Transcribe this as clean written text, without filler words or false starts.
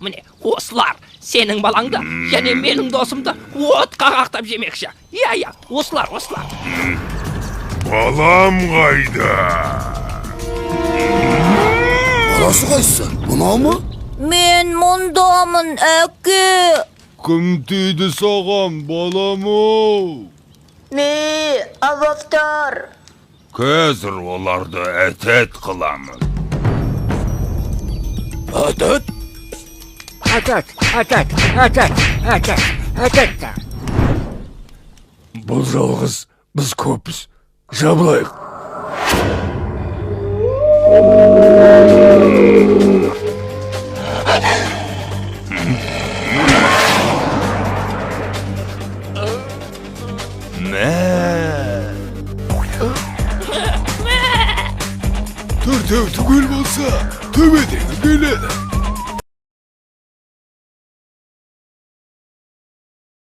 Міне, осылар сенің балаңды және менің досымды отқа қақтап жемекші. Иә, иә, осылар, осылар. Балам қайда? Баласы қайсысы? Мынау ма? Мен мұндамын, әке. Кім тиді саған, балам-ау? Ме, аватар. Қазір оларды әтәт қыламын. Әтәт? Атат, атат, атат, атат, атат. Бұл жалғыз, біз көппіз. Жабылайық. Мә! Төртеу түгел болса, төбедегі келеді.